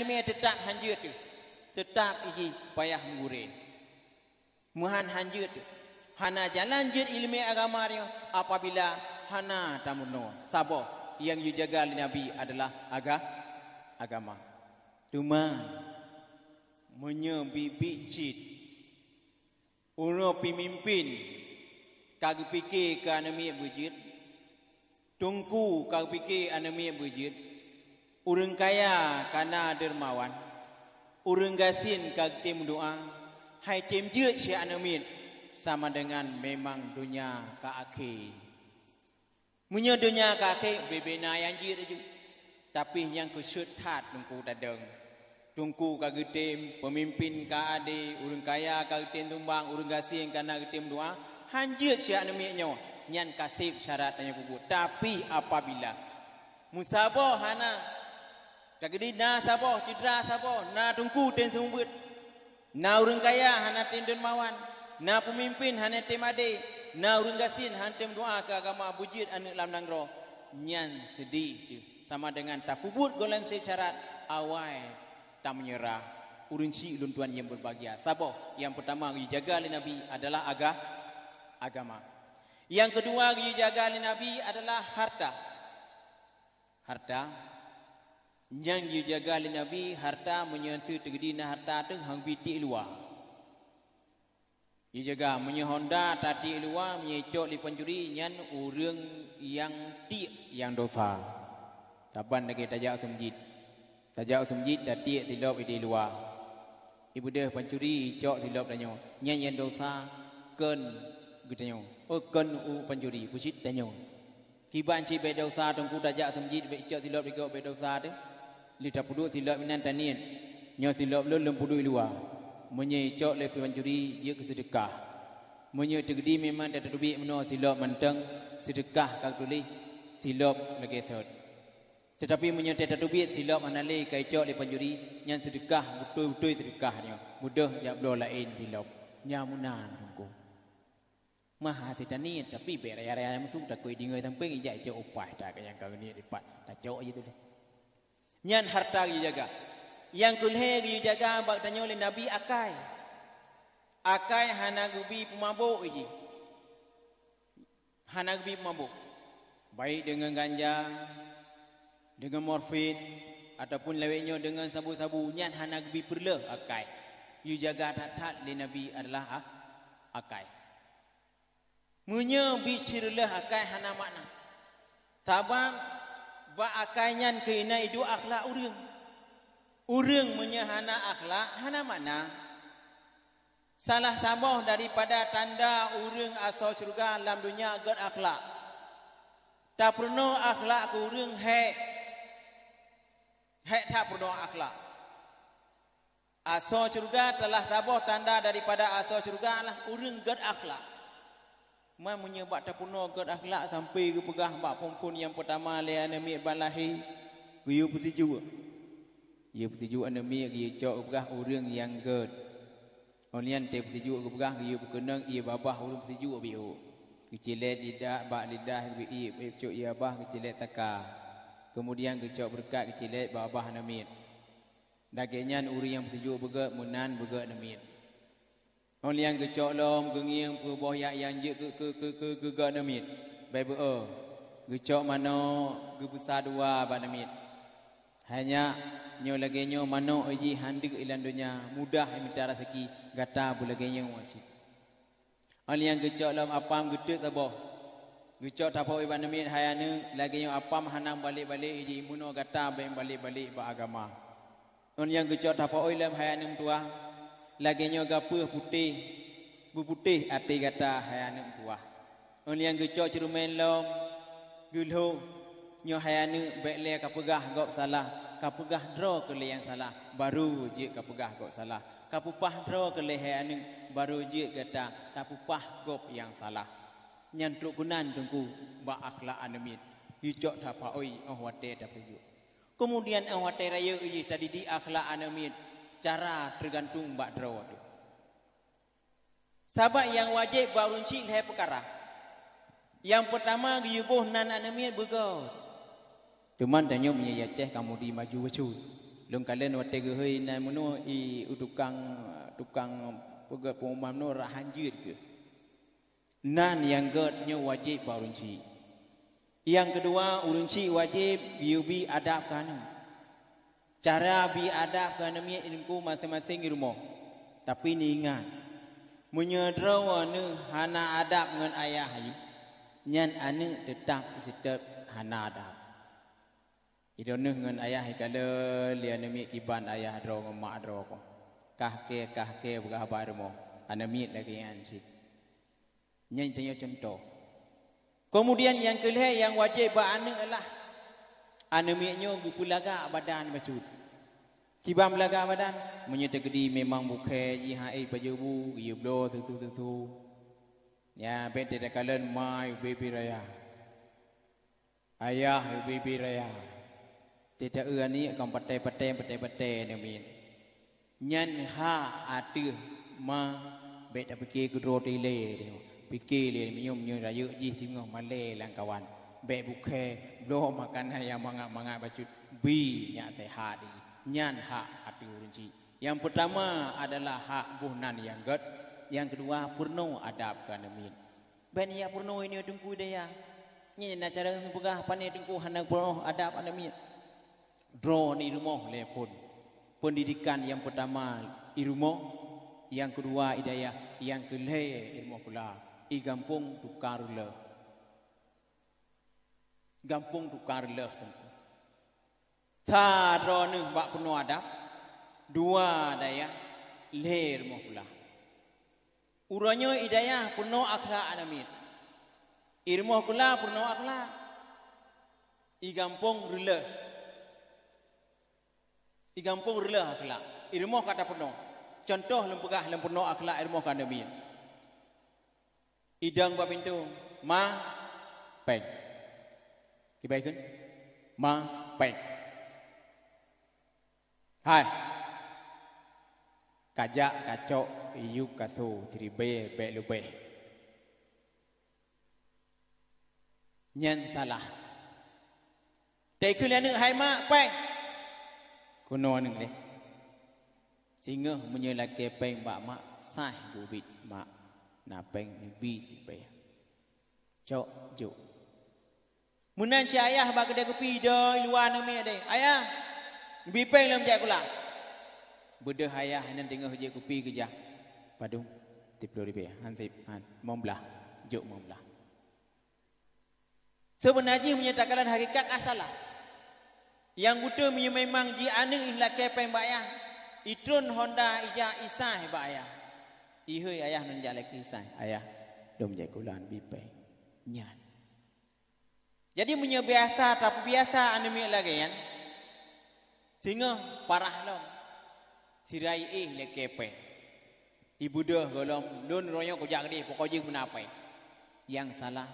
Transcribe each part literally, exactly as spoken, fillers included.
Iéleumé teutab hanjeuet teuh, teutab iji payah meugurée. Meuhan hanjeuet teuh. Hana jalan jeuet iéleumé agama nyoe apabila hana tameurunoe. Saboh nyang jijaga lé Nabi adalah aga-, agama. Teuma, meunyoe biet-biet cit uroe peumimpén ka geupike keu aneuk miet beujeuet, teungku ka geupike aneuk miet beujeuet, ureuëng kaya ka na deureumawan, ureuëng gasien ka geutem meudoá, hai tem jeuet cit aneuk miet, sama deungon memang donya ka akhé. Meunyoe donya ka akhé, bebe na nyang jeuet laju. Tapi nyang keuseut that teungku tadong. Teungku ka geutem, peumimpén ka adé, ureuëng kaya ka geutem tumbang, ureuëng gasien ka na geutem doá, hanjeuet cit aneuk miet nyoe, nyan ka seb syarat tanyoe peubuet. Tapi apabila meusaboh hana, teukeudi na saboh, syedara saboh, na teungku tem seumeubeuet, na ureuëng kaya hana tem deureumawan, na peumimpén hana tem adé, na ureuëng gasien hana tem doá keu agama beujeuet aneuk lam nanggroe, nyan seudeh teuh. Sama deungon tapeubuet gohlom seb syarat, awai tameunyeurah. Ureuëng syiek lôn tuan nyang beubahgia. Saboh, nyang peurtama geujaga lé Nabi adalah aga-, agama. Nyang keudua geujaga lé Nabi adalah harta. Harta. Nyang geujaga lé Nabi harta, meunyoe teukeudi na harta teuh hang bi tiek luwa. Jijaga, meunyoe honda tatiek luwa, meunyoe icok lé pancuri, nyan ureuëng nyang tiek nyang dosa. Saban lagée tajak u seumjit. Tajak u seumjit tatiek silop ideh luwa. Ibeudôh pancuri icok silop tanyoe. Nyan nyang dosa kon geutanyoe. Oh, kon u pancuri, peucit tanyoe. Kiban cit bék dosa teungku tajak seumjit bék icok silop digok bék dosa teuh. Lheueh tapeuduek silop inan taniet, nyoe silop lôn lôn peuduek luwa. Meunyoe icok lé pancuri jeuet keu seudeukah. Meunyoe teukeudi memang tateubiet meunoe silop mantong, seudeukah ka tuléh silop lagée sot. Teutapi meunyoe tateubiet silop hana lé ka icok lé pancuri, nyan seudeukah, beutôi-beutôi seudeukah nyoe. Beudôh jak bloe laén silop. Nyan meunan teungku. Meuhasé taniet, tapi bék raya-raya musoh takot deungoe sampéng ijak icok upah that nyang ka geuniet dipat tacok jih tu deh. Nyan harta geujaga. Nyang keulhée geujaga bak tanyoe lé Nabi akai. Akai hana geubi peumabôk jih. Hana geubi peumabôk. Baik deungon ganja, deungon morfin, ataupun lawét nyoe deungon sabu-sabu, nyan hana geubi peureuleueh akai. Geujaga that-that lé Nabi adalah a-, akai. Meunyoe bi sireuleueh akai hana makna. Sabab bak akai nyan keuh inan iduek akhlak ureuëng. Ureuëng meunyoe hana akhlak, hana makna. Salah saboh daripada tanda ureuëng asoe syeuruga lam donya gét akhlak. Tapeurunoe akhlak keu ureuëng hék. Hék that peurunoe akhlak. Asoe syeuruga, salah saboh tanda daripada asoe syeuruga adalah ureuëng gét akhlak. Man meunyoe bak tapeurunoe gét akhlak sampoe geupeugah bak phon-phon nyang peurtama lé aneuk miet ban lahé, geuyue peusijuek. Geuyue peusijuek aneuk miet, geuyue cok geupeugah ureuëng nyang gét. Óh lheueh nyan teuh peusijuek geupeugah geuyue peukeunong ié babah ureuëng peusijuek biôk. Geucilét lidah bak lidah geuié, geucok ié babah geucilét saka. Keumudian geucok beureukat geucilét babah aneuk miet. Lagée nyan ureuëng nyang peusijuek beugét meunan beugét aneuk miet. Óh lheueh nyan geucok lom geungieng peuboh yak nyang jeuet keu, keu, keu, keu, keu gét aneuk miet. Bék beu-o, geucok manok geubeusa dua bak aneuk miet. Hai nyak, nyoe lagée nyoe manok jih han deuk inan donya, mudah mita raseuki, gata beulagée nyoe cit. Óh lheueh nyan geucok lom apam geuteuk saboh. Geucok tapaôi bak aneuk miet, hai aneuk, lagée nyoe apam hana meubalek-balek jih, meunoe gata bék meubalek-balek bak agama. Óh lheueh nyan geucok tapaôi lom, hai aneuk meutuwah, lagée nyoe gapeuh putéh, beuputéh até gata, hai aneuk meutuwah. Óh lheueh nyan geucok ceureumen lom, geulhôh, nyoe hai aneuk bék lé kapeugah gob salah, kapeugah droe keu lé nyang salah, barô jeuet kapeugah gob salah. Kapeupah droe keu lé hai aneuk, barô jeuet gata tapeupah gob nyang salah. Nyan trok keunan teungku bak akhlak aneuk miet, geucok tapaôi óh watée tapeujuek. Keumudian óh watée rayeuk jih tadidik akhlak aneuk miet, cara teugantung bak droe teuh. Sabab nyang wajéb bak ureuëng chik lhée peukara. Nyang peurtama geuyue boh nan aneuk miet beugét. Teuma tanyoe meunyoe i Aceh ka mudi maju bacut. Lôn kalon watée geuhôi inan meunoe i u tukang, tukang peugét pengumuman meunoe rahan jeuet keuh. Nan nyang gét nyoe wajéb bak ureuëng chik. Nyang keudua, ureuëng chik wajéb geuyue bi adab keu aneuëk. Cara bi adab keu aneuëk miet i teungku maséng-maséng i rumoh. Tapi neuingat, meunyoe droeneueh hana adab ngon ayah jih, nyan aneuëk teutab siteuet hana adab. Idroeneueh ngon ayah ikalon lé aneuëk miet kiban ayah droe ngon mak droe ko. Kahke-kahke peugah haba i rumoh, aneuëk miet lagée nyan cit. Nyan tanyoe cuntoh. Keumudian nyang keu lhée nyang wajéb bak aneuëk ialah aneuëk miet nyoe geupeulagak badan bacut. Kiban peulagak badan, meunyoe teukeudi memang bukhée jih hana ék pajoh bu, geuyue bloe susu-susu. Nyan bék teukalon ma ubé-bé raya. Ayah ubé-bé raya. Teuta-eu aneuëk kon patéh-patéh, patéh-patéh aneuëk miet. Nyan hak ateueh ma bék tapike keudroe teuh ilée. Pike lé meunyoe, meunyoe rayeuk jih singoh malée lamkawan. Bék bukhée, bloe makanan nyang mangat-mangat bacut, bi nyak seuhat jih. Nyan hak ateueh ureuëng chik. Nyang peutama adalah hak boh nan nyang gét, nyang keudua peurunoe adab keu aneuëk miet. Bék neujak peurunoe ineuk teungku i dayah. Nyan na cara peugah pane teungku hana peurunoe adab aneuëk miet. Droeneueh i rumoh lé phon. Peundidikan nyang peutama i rumoh, nyang keudua i dayah, nyang keu lhée i rumoh kula, i gampông tukang reuleueh. Gampông tukang reuleueh teungku. Sa droeneueh bak peurunoe adab, dua dayah, lhée rumoh kula. Uroe nyoe i dayah peurunoe akhlak aneuëk miet. I rumoh kula peurunoe akhlak. I gampông reuleueh. I gampông reuleueh akhlak. I rumoh ka tapeurunoe. Cuntoh lôn peugah lôn peurunoe akhlak i rumoh keu aneuëk miet. Idong bak pintoe, "Ma, péng." Kiban kheun, "Ma, péng." Hai. Kajak kacok iyup kaso siribée bék leubeh. Nyan salah. Teukheun lé aneuëk, "Hai mak, péng." Keunoe aneuëk lé. Singoh meunyoe lakée péng bak mak, saih geubiet mak. Na péng neubi sipéh. Cok, jok. Meunan cit ayah bak keudée kupi idong i luwa aneuëk miet deh. "Ayah, bi péng lom jak kula." Beudôh ayah nyan teungoh jép kupi geujak. "Padum, siploh ribée, han sip, han, limong blaih, jok limong blaih." Seubeuna jih meunyoe takalon hakikat ka salah. Nyang beutôi meunyoe memang jih aneuëk lakée péng bak ayah, itron honda ijak isaih bak ayah. "Ihôi ayah, lôn jak lakée isaih, ayah, lôn jak kula neubi péng." Nyan. Jadi meunyoe biasa tapeubiasa aneuëk miet lagée nyan, singoh parah lom. Sira i éh lakée péng. Ibeudôh gohlom, "Lôn roh nyoe kujak keudeh, pokok jih meunan péng." Nyang salah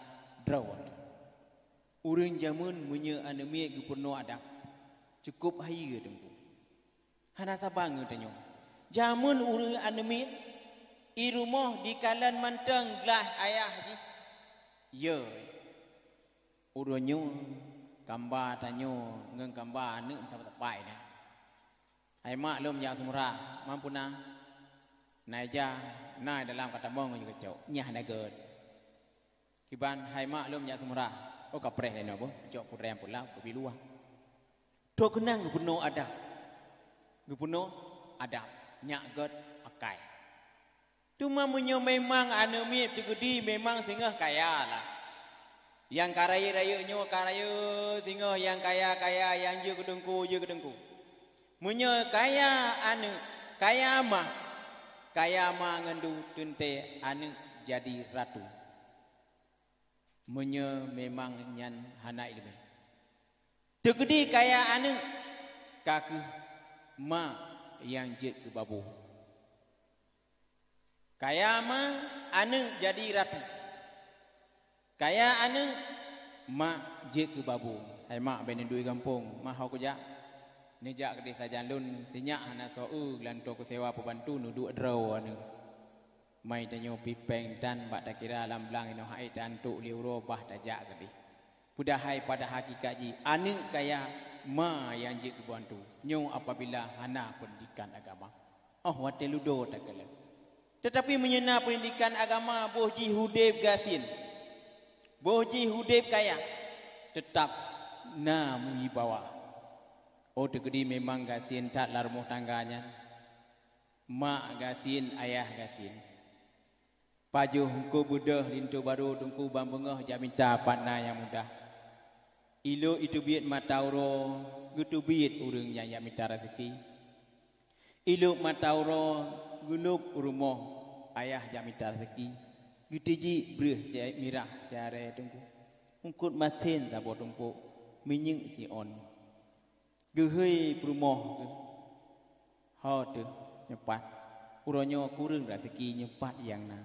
droe. Ureuëng jameun meunyoe aneuëk miet geupeurunoe adab, cukôp hayeue teungku. Hana saban geutanyoe. Jameun ureuëng aneuëk miet, i rumoh dikalon mantong glaih ayah jih. Yo. Uroe nyoe kamba tanyoe ngon kamba aneuëk meusapat-sapat na. "Hai mak, lôn jak seumura, mampu na?" "Na ija, na dalam katamong jih keucok." Nyan hana gét. Kiban, "Hai mak, lôn jak seumura." "Oh, kapreh lé nyoe boh, cok purée pulang, kubi luwa." Toh keunong geupeurunoe adab. Geupeurunoe adab, nyak gét akai. Teuma meunyoe memang aneuëk miet teukeudi memang singoh kaya lah. Nyang ka rayeuk-rayeuk nyoe ka rayeuk singoh, nyang kaya-kaya, nyang jeuet keu teungku, jeuet keu teungku. Meunyoe kaya aneuëk, kaya ma, kaya ma ngon du teuntée aneuëk jadi ratu. Meunyoe memang nyan hana iéleumé. Teukeudi kaya aneuëk, ka kheueh ma nyang jeuet keu babô. Kaya ma, aneuëk jadi ratu. Kaya aneuëk, mak jeuet keu babô. "Hai mak, bék neuduek gampông, ma ho kujak." Neujak keudeh sajan lôn, sinyak hana soe, geulantoe keusewa peubantu neuduek droe aneuëk. Mai tanyoe pi péng tan bak takira lam blang inoe hai tantuk lé uroe bah tajak keudeh. Padahai pada hakikat jih, aneuëk kaya ma nyang jeuet keu bantu. Nyoe apabila hana peundidikan agama. Oh, watée ludo takalon. Teutapi meunyoe na peundidikan agama, boh jih udeb gasien, boh jih udeb kaya, teutab na wibawa. Oh, teukeudi memang gasien that lam rumoh tangga nyan. Mak gasien, ayah gasien. Pajoh eungkôt beudôh linto barô teungku ban beungoh jak mita pat na nyang mudah. Ilok iteubiet mata uroe, geuteubiet ureuëng nyang jak mita raseuki. Ilok mata uroe, geulôb u rumoh ayah jak mita raseuki. Geutijik breueh si mirah siarée teungku. Eungkôt masen saboh tumpôk, minyeuk siôn. Geuhôi peurumoh geuh. Ho teuh nyeupat. Uroe nyoe kureueng raseuki nyeupat nyang na.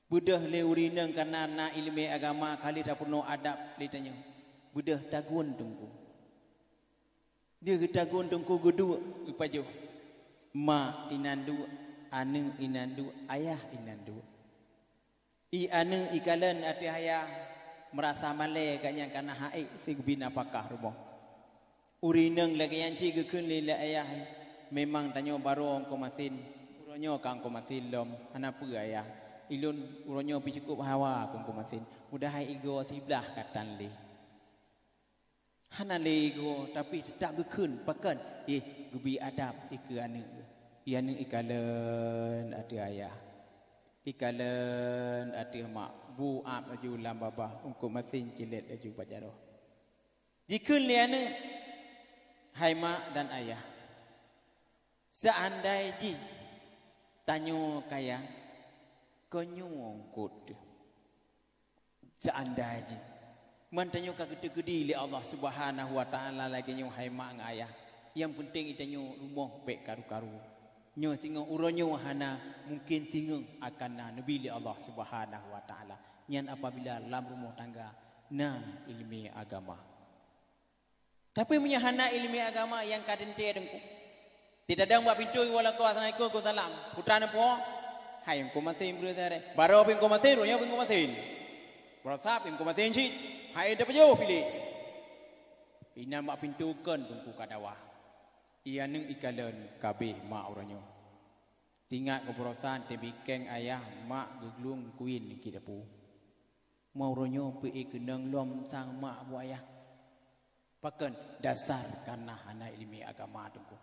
Beudôh lé ureuëng inong kana na iéleumé agama ka lheueh tapeurunoe adab lé tanyoe. Beudôh tagun teungku. Deuh geutagun teungku geuduek geupajoh. Mak inan duek, aneuëk inan duek, ayah inan duek. I aneuëk ikalon ateueh ayah, meurasa malée gobnyan kana han ék sigeubina pakah rumoh. Ureuëng inong lagée nyan cit geukheun lé ayah, memang tanyoe barô eungkôt masen. Uroe nyoe ka eungkôt masen lom, hana peue ayah. Ilôn uroe nyoe pih cukôp hawa keu eungkôt masen. Mudahan igoe siblaih ka tan lé. Hana lé igoe, tapi teutab geukheun, pakon? Éh, geubi adab ikeue aneuëk geuh. I aneuëk ikalon ateueh ayah. Ikalon ateueh mak, bu ab laju lam babah, eungkôt masen cilét laju bak jaroe. Jikheun lé aneuëk, "Hai mak dan ayah, seuandai jih tanyoe kaya, kon nyoe eungkôt teuh." Seuandai jih man tanyoe ka geuteukeudi lé Allah Subhanahu wa Ta'ala lagée nyoe, hai mak ngon ayah, nyang peunteng tanyoe rumoh bék karu-karu. Nyoe singoh uroe nyoe hana, mungken singoh akan na neubi lé Allah Subhanahu wa Ta'ala. Nyan apabila lam rumoh tangga na iéleumé agama. Tapi meunyoe hana iéleumé agama nyang ka teuntée teungku, titadong bak pintoe iwoe lakoe, "Assalamualaikum." "Waalaikumsalam." Putra neupo, "Hai eungkôt masen breueh tarek." Barô pih eungkôt masen, roh nyoe pih eungkôt masen. Baroesa pih eungkôt masen cit, "Hai teupajoh piléh." Inan bak pintoe kon teungku ka dawa. I aneuëk ikalon ka abéh mak uroe nyoe. Tingat keu baroesa teubikéng ayah mak geuglueng kuyen ki dapu. Mau uroe nyoe peuék keunong lom sang mak bu ayah. Pakon? Dasar kareuna hana iéleumé agama teungku.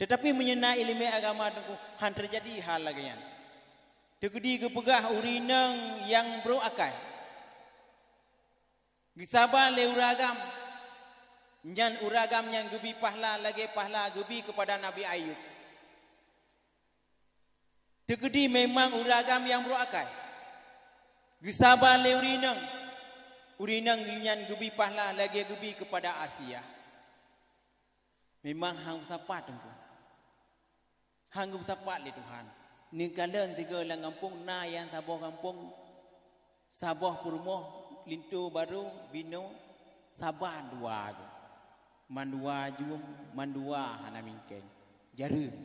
Teutapi meunyoe na iéleumé agama teungku, han teujadi hal lagée nyan. Teukeudi geupeugah ureuëng inong nyang brok akai, geusaba lé ureuëng agam, nyan ureuëng agam nyang geubi pahala lagée pahala geubi keupada Nabi Ayub. Teukeudi memang ureuëng agam nyang brok akai, geusaba lé ureuëng inong, ureuëng inong nyan geubi pahala lagée geubi keupada Asia. Memang han geusapat teungku. Han geusapat lé Tuhan. Neukalon sigoe lam gampông na nyang saboh gampông, saboh peurumoh linto barô binoe saban dua geuh. Mandua jum, mandua hana mingkeng. Jareueng.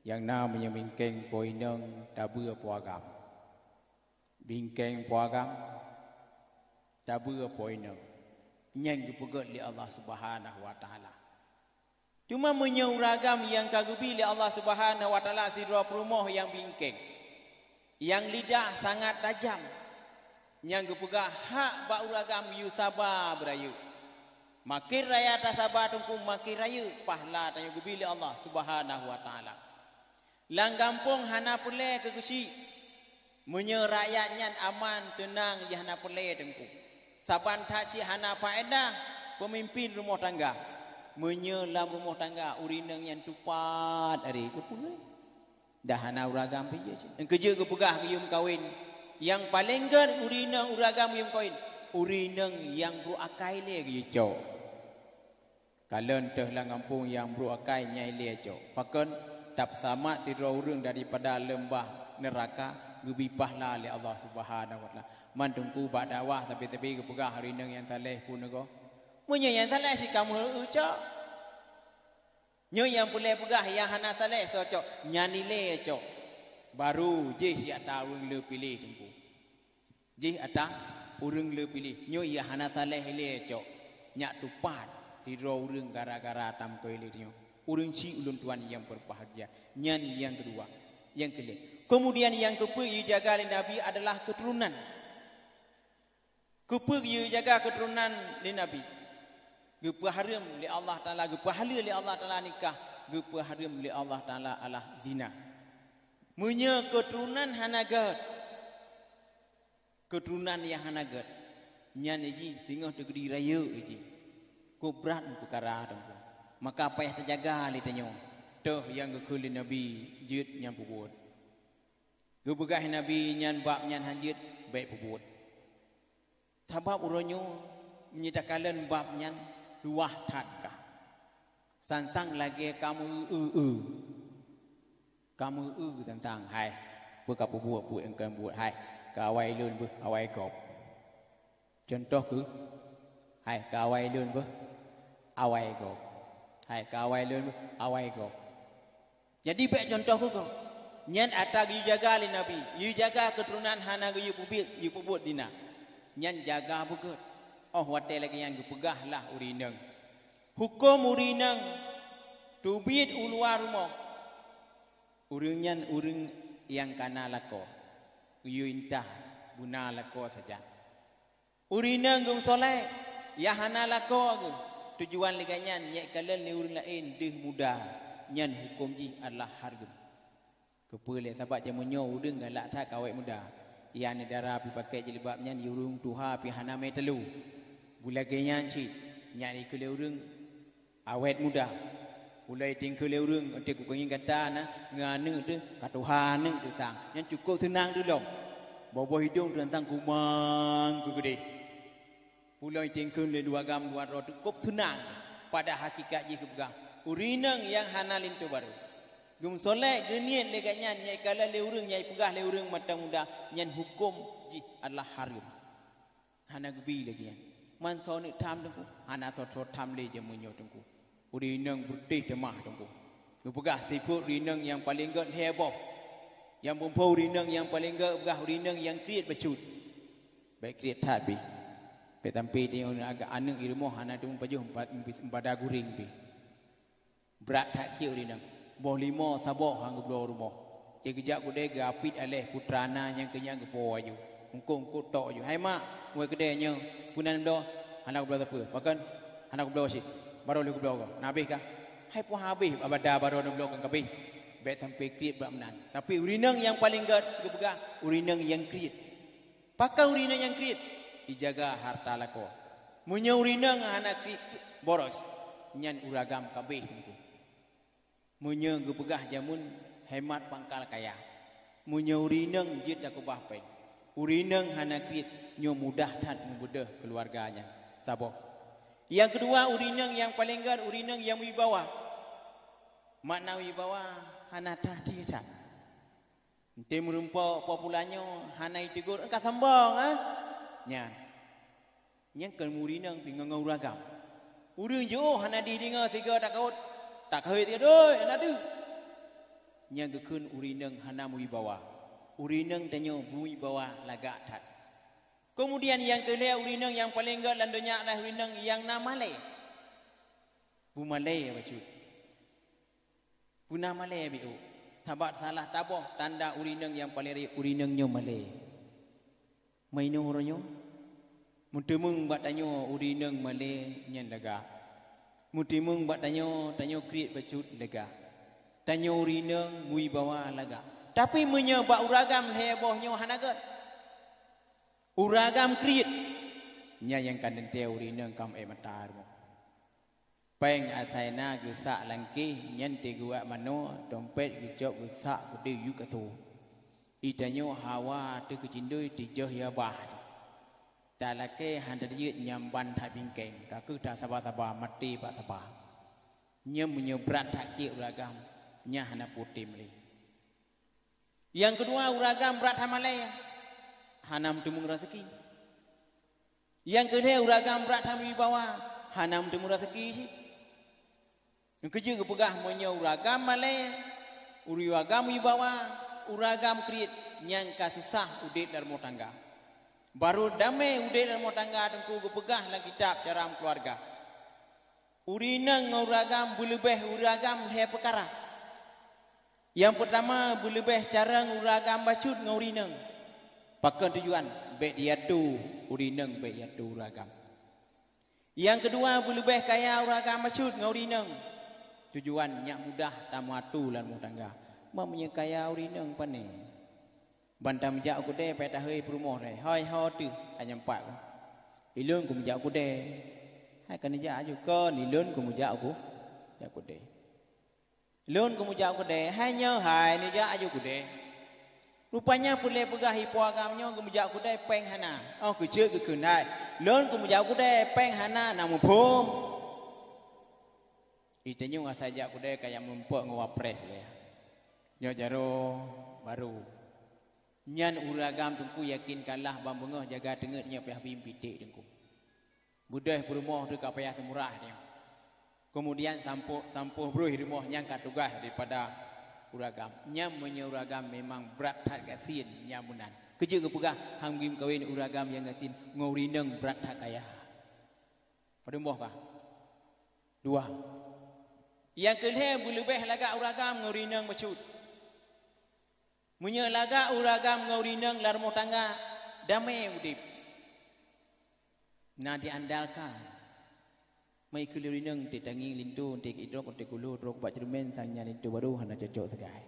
Nyang na meunyoe mingkeng po inong tabeue po agam. Bingkeng po agam, tabeue po inong. Nyan geupeugét lé Allah Subhanahu wa Ta'ala. Teuma meunyoe ureuëng agam nyang ka geubi lé Allah Subhanahu wa Ta'ala sidroe peurumoh nyang bingkeng, nyang lidah sangat tajam, nyang geupeugah hak bak ureuëng agam yue saba beurayeuk. Makin raya tasaba teungku, makin rayeuk pahala tanyoe geubi lé Allah Subhanahu wa Ta'ala. Lam gampông hana peureulée keu keuchik. Meunyoe rakyat nyan aman, teunang, jih hana peureulée teungku. Saban that cit hana faedah peumimpén rumoh tangga. Meunyoe lam rumoh tangga ureuëng inong nyan tupat ari keupeue, dah hana ureuëng agam pih jih cit. Nyang keujeuet geupeugah geuyue meukawen. Nyang paleng gét ureuëng inong ureuëng agam geuyue meukawen, ureuëng inong nyang brok akai lé geuyue cok. Kalon teuh lam gampông nyang brok akai nyan ilée cok. Pakon? Tapeusamat sidroe ureuëng daripada leumbah neuraka geubi pahala lé Allah Subhanahu wa Ta'ala. Man teungku bak dakwah sabe-sabe geupeugah ureuëng inong nyang saleh pun neugo. Meunyoe nyang saleh si kamoe eu cok. Nyoe nyang peureulée peugah nyang hana saleh soe cok, nyan ilée cok. Baru jih si ata ureuëng le piléh teungku. Jih ata ureuëng le piléh. Nyoe nyang hana saleh ilée cok. Nyak tupat Sidroe ureuëng gara-gara tamkoi lé nyoe. Ureuëng syiek ulôn tuan nyang berbahagia. Nyan nyang keudua. Nyang keulhèe. Kemudian nyang keupeuet jijaga lé Nabi adalah keuturonan. Keupeue jijaga keuturonan lé Nabi? Geupeuhareuem lé Allah Taala, geupeuhaleue lé Allah Taala nikah, geupeuhareuem lé Allah Taala alah zina. Meunyoe keuturonan hana gèt, keuturonan nyang hana gèt, nyan jih singoh teugeudi rayeuk jih. Kok brat peukara teungku. Maka payah tajaga lé tanyoe. Toh nyang geukheun lé Nabi jeuet nyang peubuet. Geupeugah Nabi nyan bab nyan hana jeuet, bèk peubuet. Sabab uroe nyoe meunyoe takalon bab nyan luwah that kah. Sang-sang lagèe kamoe eu-eu. Kamoe eu sang-sang, hai, peue ka peubuet, peue nyang ka buet, hai, keu awai lôn beuh, awai gob. Cuntoh keuh, hai, keu awai lôn beuh, awai gob. Hai, keu awai lôn beuh, awai gob. Jadi bèk cuntoh keuh gob. Nyan atra geujaga lé Nabi. Geujaga keuturonan hana geuyue peubiet, geuyue peubuet zina. Nyan jaga beugèt. Óh watèe lagèe nyan geupeugah lah ureueng inong. Hukôm ureueng inong teubiet u luwa rumoh. Ureueng nyan ureueng nyang kana lakoe. Geuyue intat beuna lakoe sajan. Ureueng inong geumeusolek, nyang hana lakoe geuh. Tujuan lagèe nyan nyang jikalon lé ureueng laén deuh muda, nyan hukôm jih adalah hareuem. Keupeue lé? Sabab jameun nyoe ureueng galak that keu awet muda. Nyang neudara pih pakèk jilbab nyan, ureueng tuha pih hana mè talo. Beulagèe nyan cit, nyan jikheun lé ureueng awet muda. Ulôn jitingkeu lé ureueng, watèe kukeungieng gata na, ngon aneuk teuh, ka tuha aneuk teuh sang. Nyan cukôp seunang teuh lom. Boh-boh idong teuh sang kumang keu keudéh. Ulôn jitingkeu lé dua agam dua droe teuh cukôp seunang. Pada hakikat jih geupeugah, ureueng inong nyang hana linto barô. Geumeusolek geuniet lé gobnyan nyang jikalon lé ureueng, nyang jipeugah lé ureueng mantong muda, nyan hukôm jih adalah hareuem. Hana geubi lagèe nyan. Man soe neuk tham teungku? Hana soe-soe tham lé jameun nyoe teungku. Ureueng inong beureutéh teumah teungku. Geupeugah sifeuet ureueng inong nyang paleng gèt lhèe boh. Nyang phôn-phôn ureueng inong nyang paleng gèt geupeugah ureueng inong nyang kriet bacut. Bèk kriet that pih. Bèk sampoe tanyoe aneuk di rumoh hana teumeung pajoh empat, empada guréng pih. Brat that kiek ureueng inong. Boh limo saboh han geubloe rumoh. Cit geujak keudè geuapit aléh putra na nyang keu nyan geupo aju. Eungkôt-eungkôt tok aju. "Hai mak, wèe keudè nyoe, peue na neubloe?" "Hana kubloe sapeue." "Pakon hana kubloe cit?" "Barô lheueh kubloe goe." "Na habéh kah?" "Hai peue han habéh, babada barô neubloe kon ka habéh." Bèk sampoe kriet bak meunan. Tapi ureueng inong nyang paleng gèt geupeugah ureueng inong nyang kriet. Pakon ureueng inong nyang kriet? Jijaga hareuta lakoe. Meunyoe ureueng inong hana kriet boros, nyan ureueng agam ka abéh teungku. Meunyoe geupeugah jameun hemat pangkal kaya. Meunyoe ureueng inong jeuet takeubah péng, ureueng inong hana kriet, nyoe mudah that meubeudôh keuluwarga nyan. Saboh. Nyang keudua, ureueng inong nyang paleng gèt, ureueng inong nyang wibawa. Makna wibawa hana that-that. Enteuk meureumpok po pula nyoe hana jiteugôt, "Ka sombong, ah?" Nyan. Nyan kon ureueng inong pih ngon ureueng agam. Ureueng jiôh hana dideungö sigoe takot, takheun sigoe, "Doi, hana deuh." Nyan geukheun ureueng inong hana meuwibawa. Ureueng inong tanyoe meuwibawa lagak that. Keumudian nyang keulhèe, ureueng inong nyang paleng gèt lam donya adalah ureueng inong nyang na malèe. Beumalèe bacut. Peue na malèe beuh? Sabab salah saboh tanda ureueng inong nyang paleng rayeuk, ureueng inong nyoe malèe. Meunyoe uroe nyoe, meuteumeung bak tanyoe ureueng inong malèe nyan lagak. Meuteumeung bak tanyoe, tanyoe kriet bacut lagak. Tanyoe ureueng inong meuwibawa lagak. Tapi meunyoe bak ureueng agam lhèe boh nyoe hana gèt. Ureueng agam kriet. Nyan nyang ka teuntèe ureueng inong ka meu'èk mata rumoh. Péng asai na geusak lam kéh, nyan teuguak manoe, dompet geucok geusak keudéh yub kasoe. Di tanyoe hawa teuh keucindoi teujoh ya bah. Talakèe hana jeuet nyang ban that bingkeng, ka kheueh tasaba-saba maté bak saba. Nyan meunyoe brat that kiek ureueng agam, nyan hana putéh malèe. Nyang keudua, ureueng agam brat that malèe, hana meuteumeung raseuki. Nyang keulhèe, ureueng agam brat that meuwibawa, hana meuteumeung raseuki cit. Nyang keujeuet geupeugah meunyoe ureueng agam malèe, ureueng agam wibawa, ureueng agam kriet, nyan ka susah udép lam rumoh tangga. Barô damé udép lam rumoh tangga teungku geupeugah lam kitab Cara Meukeuluwarga. Ureueng inong ngon ureueng agam beuleubeh ureueng agam lhèe peukara. Nyang peutama, beuleubeh carông ureueng agam bacut ngon ureueng inong. Pakon tujuan? Bèk jiatu ureueng inong, bèk jiatu ureueng agam. Nyang keudua, beuleubeh kaya ureueng agam bacut ngon ureueng inong. Tujuan nyak mudah tameuatu lam rumoh tangga. Meunyoe kaya ureueng inong pane? Ban tameujak u keudè payah tahôi peurumoh lé. Hai ho teuh, hana nyan pat. Ilôn keuh meujak u keudè. Hai ka neujak aju kon, ilôn keuh meujak u, jak u keudè. Lôn keuh meujak u keudè, hai nyoe hai neujak aju u keudè. Rupanya peureulèe peugah ipo agam nyoe keuh meujak u keudè pèng hana. Oh keuh jeuet geukheun hai. Lôn keuh meujak u keudè pèng hana, na muphom. Geutanyoe asai jak u keudè ka jak meurumpok ngon wapres lé. Nyoe jaroe barô. Nyan ureueng agam teungku yakin kalah ban beungoh jaga teungeut nyoe payah bim piték teungku. Beudôh peurumoh teuh ka payah seumurah nyoe. Keumudian sampôh, sampôh broh rumoh nyang ka tugaih daripada ureueng agam. Nyan meunyoe ureueng agam memang brat that gasien nyan meunan. Keuh jeuet geupeugah han geumeukawen ureueng agam nyang gasien ngon ureueng inong brat that kaya. Padum boh kah? Dua. Nyang keu lhèe beuleubeh lagak ureueng agam ngon ureueng inong bacut. Meunyoe lagak ureueng agam ngon ureueng inong lam rumoh tangga, damé udép. Na diandalkan. Meunyoe keu ureueng inong teuh tangieng linto, teuh idrop, teuh kulo, trok bak ceureumen, sang nyan linto barô hana cocok sagai.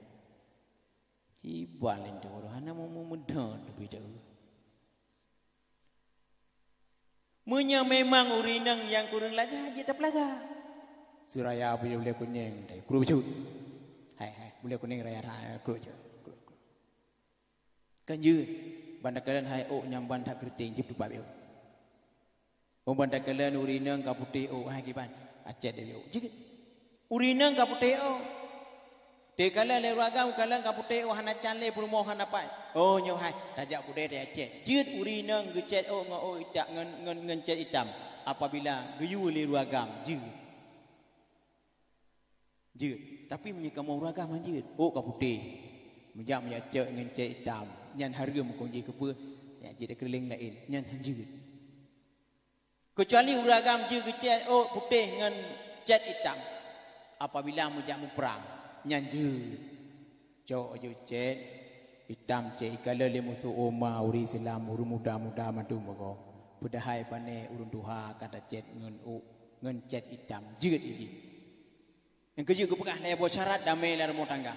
Kiban linto barô hana meu-, meu-, meudon leubeh deuh. Meunyoe memang ureueng inong nyang kureueng lagak, jeuet tapeulagak. Seuraya beu-, bulèe kunèng, dai kru bacut. Hai, hai, bulèe kunèng raya that, kru bacut. Kru, kru. Kan jeuet. Ban takalon hai ôk nyang ban that keureuteng, jeuet peupat ôk. Oh ban takalon ureueng inong ka putéh ôk, hai kiban, acèt deh ôk. Jeuet. Ureueng inong ka putéh ôk. Teukalon lé ureueng agam, kalon ka putéh ôk hana can lé peurumoh hana pat. Oh nyoe hai, tajak u keudè tajak cet. Jeuet ureueng inong geucet ôk ngon ôk itam, ngon, ngon, ngon cet itam. Apabila geuyue lé ureueng agam, jeuet. Jeuet. Tapi meunyoe kamoe ureueng agam han jeuet, ôk ka putéh. Meujak, meujak cok ngon cet itam. Nyan hareuem huköm jih keupeue? Ya jeuet keulileng laén. Nyan han jeuet. Keucuali ureueng agam jeuet geucet ôk putéh ngon cet itam. Apabila meujak muprang, nyan jeuet. Cok aju cet itam, cet ikalon lé musoh, oma ureueng Islam, ureueng muda-muda mandum bagoe. Padahai pané ureueng tuha ka tacet ngon ôk, ngon cet itam. Jeuet jih. Nyang keujeuet geupeugah lhèe boh syarat damé lam rumoh tangga.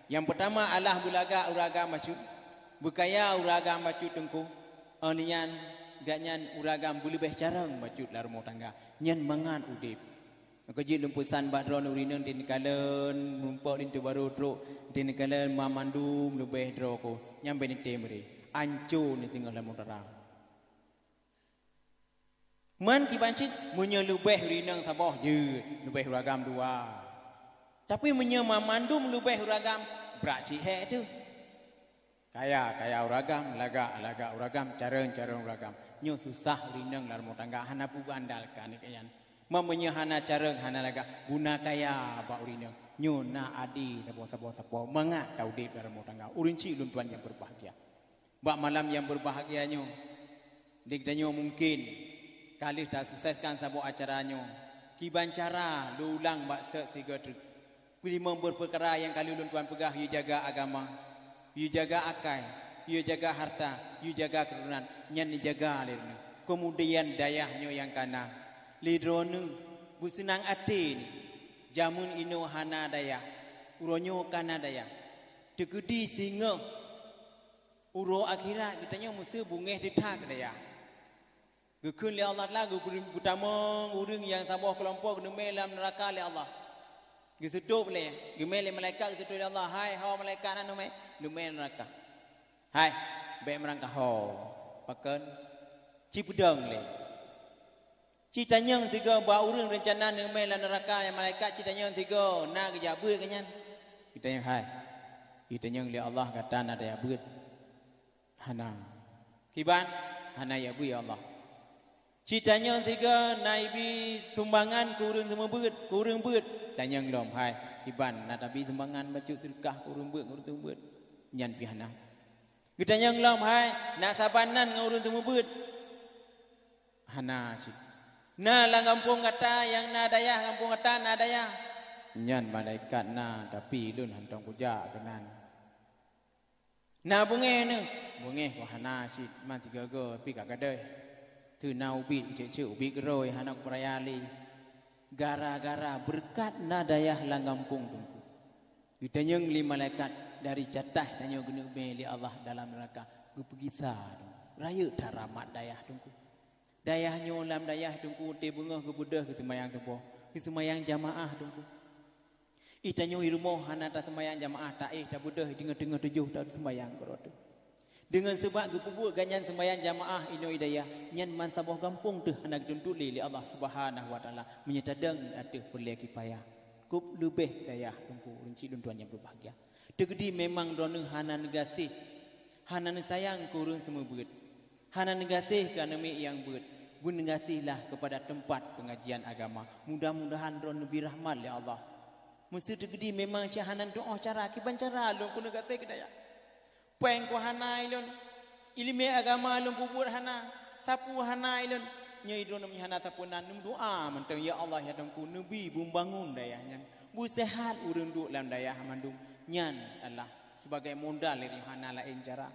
Nyang peutama, Allah beulagak ureueng agam bacut, beukaya ureueng agam bacut teungku. Óh lheueh nyan, gobnyan ureueng agam beuleubeh carông bacut lam rumoh tangga. Nyan mangat udép. Nyang keujeuet lôn peusan bak droeneuh ureueng inong, teuneuk kalon meurumpok linto barô trok, teuneuk kalon banmandum leubeh droe keuh. Nyan bèk neutem ré. Anco neuh teungoh lam rumoh tangga. Man kiban cit, meunyoe leubeh ureueng inong saboh jeuet, leubeh ureueng agam dua. Tapi meunyoe banmandum leubeh ureueng agam, brat cit hék teuh. Kaya, kaya ureueng agam, lagak, lagak ureueng agam, carông, carông ureueng agam. Nyoe susah ureueng inong lam rumoh tangga, hana peue geuandalkan keu nyan. Man meunyoe hana carông, hana lagak, guna kaya bak ureueng inong. Nyoe na adé saboh-saboh sapo, mangat taudép lam rumoh tangga. Ureueng chik lôn tuan nyang beubahgia. Bak malam nyang beubahgia nyoe, di geutanyoe mungken ka lheueh tasukseskan saboh acara nyoe. Kiban cara lôn ulang bak sot sigoe treuk. Peulimong beupeukara nyang ka lheueh lôn tuan peugah, yue jaga agama, yue jaga akai, yue jaga harta, yue jaga keuturonan, nyan neujaga lé droeneuh. Keumudian dayah nyoe nyang ka na lé droeneuh beuseunang até nyoe. Jameun inoe hana dayah, uroe nyoe ka na dayah. Teukeudi singoh uroe akhirat geutanyoe meuseu beungéh teuthak dayah. Geukheun lé Allah Taala geupeutamong ureueng nyang saboh keulompok geuneumé lam neuraka lé Allah. Geuseutôb lé, geumé lé malaikat geuseutôb lé Allah, "Hai ho malaikat na neumé, neumé neuraka. Hai, bèk meurangkaho." Pakon? Ci peudong lé. Ci tanyong sigoe bak ureueng reuncana neumé lam neuraka, nyang malaikat ci tanyong sigoe na geujak beuet keu nyan. Geutanyong, "Hai, geutanyong lé Allah gata na tajak beuet?" "Hana." "Kiban?" "Hana jak beuet ya Allah." Ci tanyong sigoe na ibi sumbangan keu ureueng seumeubeuet, keu ureueng beuet. Tanyong lom, "Hai, kiban na tabi sumbangan bacut seudeukah keu ureueng beuet, keu ureueng seumeubeuet?" Nyan pih hana. Geutanyong lom, "Hai, na saban nan ngon ureueng seumeubeuet?" Hana cit. Na lam gampông gata nyang na dayah, gampông gata na dayah? Nyan malaikat na, tapi lôn hántom kujak keunan. Na beungéh neuh? Beungéh keuh hana cit, man sigoe-goe pih ka gadôh. Teuna ubit cék-cék ubit geurôi hana kupeuraya lé. Gara-gara beureukat na dayah lam gampông Teungku. Geutanyong lé malaikat dari catah tanyoe geuneuk bée lé Allah dalam neuraka, geupeugisa Teungku. Rayeuk that rahmat dayah Teungku. Dayah nyoe lam dayah Teungku, watée beungoh geubeudôh geuseumayang suboh, geuseumayang jamaah Teungku. Ih tanyoe i rumoh hana taseumayang jamaah, taéh tabeudôh deungon teungoh tujoh taseumayang keudroe teuh. Deungon seubab geupeubuet gobnyan seumayang jamaah inoe i dayah, nyan ban saboh gampông teuh hana geutuntot lé, lé Allah Subhanahu wa Taala meunyoe tadong ateueh peureulée kipayah. Kôb leubeh dayah Teungku, ureuëng chik lôn tuan nyang beubahgia. Teukeudi memang droeneueh hana neugaséh, hana neusayang keu ureuëng seumeubeuet. Hana neugaséh keu aneuk miet nyang beuet, beuneugasihlah keupada teumpat peungajian agama. Mudah-mudahan droeneueh neubi rahmat lé Allah. Meuseuti geutanyoe memang cit hana tu'oh cara, kiban cara lôn keuneuk gaséh keu dayah. Péng keuh hana ilôn, iéleumé agama lôn peubuet hana, sapeue hana ilôn. Nyoe droeneueh hana sapeue na, neumeudoá mantong, "Ya Allah, ya Tuhanku, neubi beubangon dayah nyan, beuseuhat ureuëng duek lam dayah mandum." Nyan adalah sibagai modal lé hana laén cara.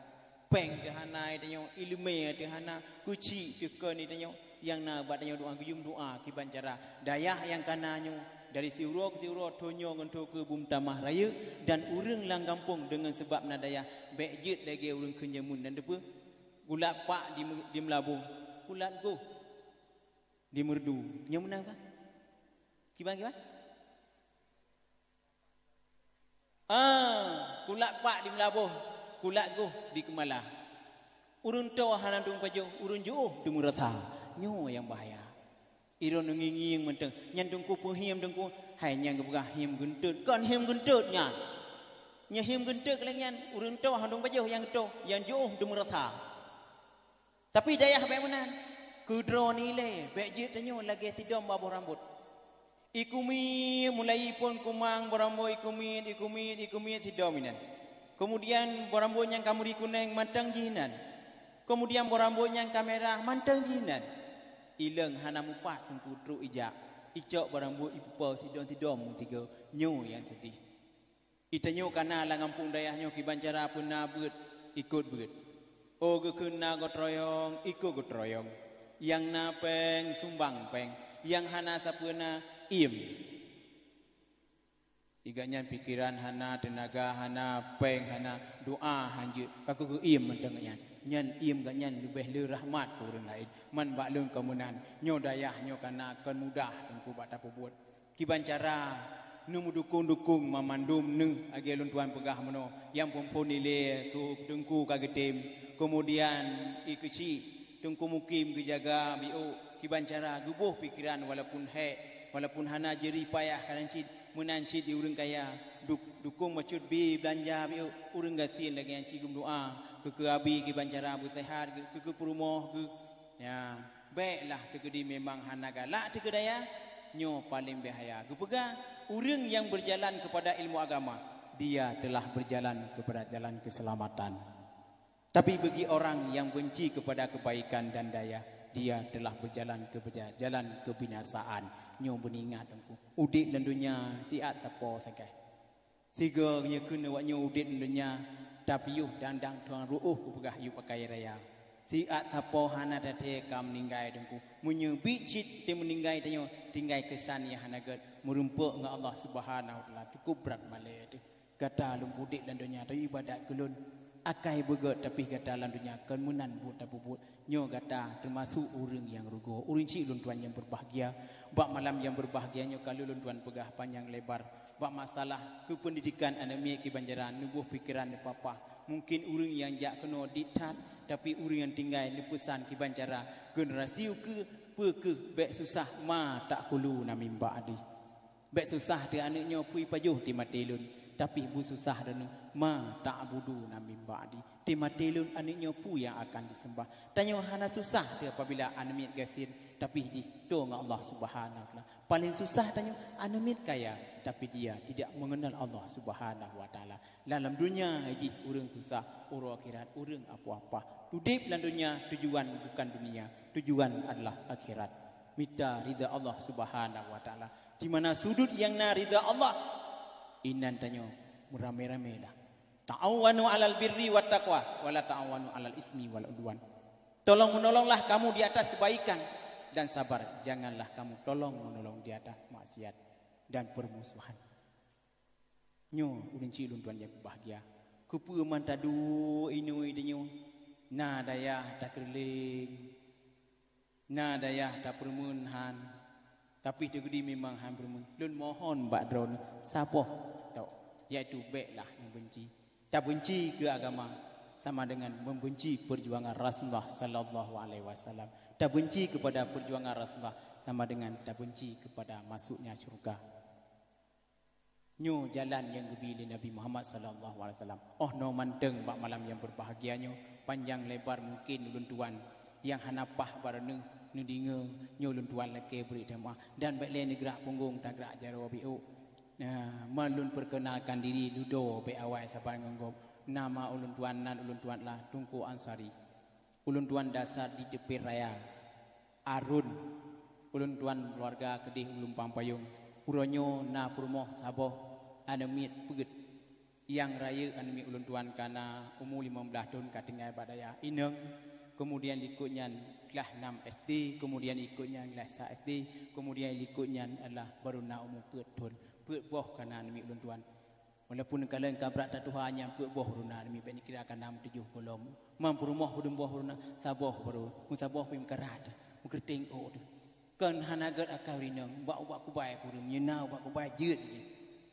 Péng teuh hana tanyoe, iéleumé teuh hana, keuchik teuh kon tanyoe, nyang na bak tanyoe doá, geuyue meudoá kiban cara. Dayah nyang kana nyoe, dari siuroe keu siuroe, thon nyoe ngon thon keue beumeutamah rayeuk, dan ureuëng lam gampông deungon seubab na dayah, bék jeuet lagée ureuëng kheun jameun dan teupeue, kulat pak di, di Meulaboh, kulat goh di Meureudu. Nyoe meunan ka? Kiban, kiban? Ah, kulat pak di Meulaboh, kulat goh di Keumala. Ureuëng toe hana dong pajoh, ureuëng jiôh teumeurasa. Nyoe nyang bahaya. Droeneueh ngieng-ngieng mantong, "Nyan Teungku peuhiem Teungku." Hai nyang geupeugah hiem geuntot, kon hiem geuntot nyan. Nyan hiem geuntot lagée nyan, ureuëng toe hana dong pajoh nyang toe, nyang jiôh teumeurasa. Tapi dayah bék meunan. Keudroe nilée, bék jeuet tanyoe lagée sidom babah rambot. Ikumi mulai phon kumang barambot, ikumi, ikumi, ikumi sidom inan. Kemudian barambot nyang ka meuri kuneng mantong jih inan. Kemudian barambot nyang ka mirah mantong jih inan. Ilong hana mupat Teungku trok ijak, icok barambot ipeupo sidom-sidom meusigoe. Nyoe nyang seudeh. Itanyoe kana lam gampông dayah nyoe kiban cara peuna beuet ikot beuet. Oh geukheun na geutroyong, ikot geutroyong. Nyang na péng sumbang péng, nyang hana sapeue na iem. Igak nyan pikeran hana, teunaga hana, péng hana, doá hanjeuet, ka keuh geuiem mantong nyan. Nyan iem gak nyan leubeh le rahmat keu ureuëng laén. Man bak lôn ka meunan, nyoe dayah nyoe kana kon mudah Teungku bak tapeubuet. Kiban cara neumeudukong-dukong mamandum neuh, lagée lôn tuan peugah meunoe, nyang phon-phon ilée keu Teungku ka geutem, keumudian i keuchik Teungku Mukim geujaga biôk, kiban cara geuboh pikeran walaupun hék, walaupun hana jeurih payah ka nan cit, meunan cit di ureuëng kaya, du-, dukong bacut bi beulanja biôk, ureuëng gasien lagée nyan cit geumeudoá, keu keu abi kiban cara beuseuhat, keu keu peurumoh geuh. Ya, béklah teukeudi memang hana galak teukeudaya, nyoe paleng bahaya. Geupeugah, ureuëng nyang beurjalan keupada ilmu agama, dia telah beurjalan keupada jalan keuseulamatan. Tapi bagi orang nyang beunci keupada keubaikan dan daya, dia telah beurjalan keupada jalan keubinasaan. Nyoe beuingat Teungku, udeb lam donya siat sapo sagai. Sigoe nyoe keunoe awak nyoe udeb lam donya, tapiôh dang-dang tuan ruôh geupeugah yue pakai raya. Siat sapo hana taté ka meuninggai Teungku. Meunyoe biet cit teumeuninggai tanyoe, tinggai keusan nyang hana gét, meurumpok ngon Allah Subhanahu wa Taala, cukup brat malée teuh. Gata lôn udeb lam donya, tapi ibadat keu lôn. Akai beugét, tapi gata lam donya kon meunan buet tapeubuet. Nyoe gata teumasok ureuëng nyang rugoe. Ureuëng chik lôn tuan nyang beubahgia. Bak malam nyang beubahgia nyoe ka lôn tuan peugah panyang lebar bak masalah keupeundidikan aneuk miet kiban cara neuboh pikeran neupapah. Mungken ureuëng nyang jak keunoe dit that, tapi ureuëng nyang tinggai neupeusan kiban cara generasi ukeue peu kheueh bék susah ma ta'kuluna min ba'di. Bék susah teuh aneuk nyoe peue ipajoh teumaté lôn, tapi beususah droeneueh ma ta'buduna min ba'di. Teumaté lôn aneuk nyoe peue nyang akan diseumbah. Tanyoe hana susah teuh apabila aneuk miet gasien, tapi jih toe ngon Allah Subhanahu wa Taala. Paleng susah tanyoe aneuk miet kaya, tapi dia tidak mengenal Allah Subhanahu wa Taala. Dalam dunia jih ureuëng susah, uroe akhirat ureuëng apoh-apoh. Udeb lam dunia tujuan bukan dunia, tujuan adalah akhirat. Mita ridha Allah Subhanahu wa Ta'ala. Di mana sudut nyang na ridha Allah, inan tanyoe meuramé-ramé lah. Ta'awanu 'alal birri wat taqwa, wa la ta'awanu 'alal ismi wal 'udwan. Tolong-menolonglah kamu di atas kebaikan dan sabar. Janganlah kamu tolong-menolong di atas maksiat dan permusuhan. Nyoe ulôn cit lôn tuan nyang bahgia. Keupeue mantadu inui tanyoe? Na dayah takeureuleng, na dayah tapeureumeun han, tapi teugudi memang han peureumeun. Lôn mohon bak droeneuh saboh tok, yaitu béklah neubeunci. Tabeunci keu agama sama dengan membenci perjuangan Rasulullah sallallahu alaihi wasallam. Tabeunci kepada perjuangan Rasulullah sama dengan tabeunci kepada masuknya syurga. Nyoe jalan nyang geubi lé Nabi Muhammad sallallahu alaihi wasallam. Oh noe mantong bak malam nyang berbahagia nyoe, panjang lebar mungkin ulôn tuan nyang hana paih bak droeneuh neudeungoe, nyoe ulôn tuan lakée bri teuma dan bék lé neugrak punggong tagrak jaroe biôk. Nah, meulôn perkenalkan diri dudoe bék awai saban ngon gob. Nama ulôn tuan nan ulôn tuan lah Teungku Ansari. Ulôn tuan dasar di Teupin Raya, Arun. Ulôn tuan keuluwarga keudeh u Lumpang Payong. Uroe nyoe na peurumoh saboh aneuk miet peuet. Nyang rayeuk aneuk miet ulôn tuan ka na umu limong blaih thon ka tinggai bak dayah inong, keumudian likot nyan klah nam S D, keumudian likot nyan klah sa S D, keumudian likot nyan adalah barô na umu peuet thon. Peuet boh ka na aneuk miet ulôn tuan. Walaupun kalon ka brat tatuha nyang peuet boh runa nibak nikira ka na meutujoh gohlom. Mam peurumoh padum boh runa, saboh baru, meusaboh pih meukarat, meukeureuténg ôk teuh. Kon hana gét akai ureueng inong, bak ubat kubai kureueng, nyeuna ubat kubai jeuet jih.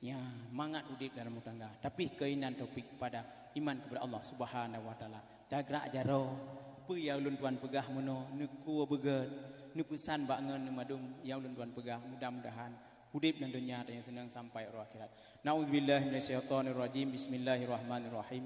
Nyan, mangat udép dalam rumah tangga. Tapi keuinan taufik pada iman kepada Allah Subhanahu wa Taala. Tagrak jaroe, peue nyang ulôn tuan peugah meunoe, neukue beugét, neupeusan bak ngon neumadum nyang ulôn tuan peugah. Mudah-mudahan udép lam donya tanyoe seunang sampai uroe akhirat. Na'udzubillahi minasyaitonirrajim. Bismillahirrahmanirrahim.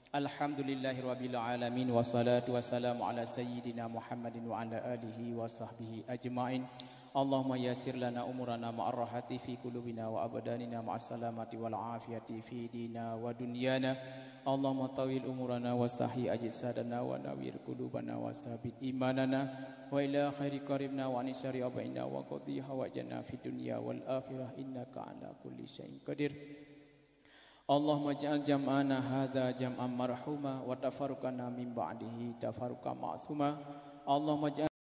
Alhamdulillahirabbil alamin, wassalatu wassalamu ala sayyidina Muhammadin wa ala alihi wa sahbihi ajmain. Allahumma yassir lana umurana ma'ar rahati fi qulubina wa abdanina ma'as salamati wal afiyati fi dina wa dunyana. Allahumma tawil umurana wa sahhi ajsadana wa nawwir qulubana wa sabbit imanana wa ila khairi qaribna wa an syarri abaina wa qadhi hawaijana fid dunya wal akhirah innaka ala kulli syai'in qadir. Allahumma ij'al jam'ana hadza jam'an marhuma wa tafarruqana min ba'dihi tafarruqan ma'suma. Allahumma ij'al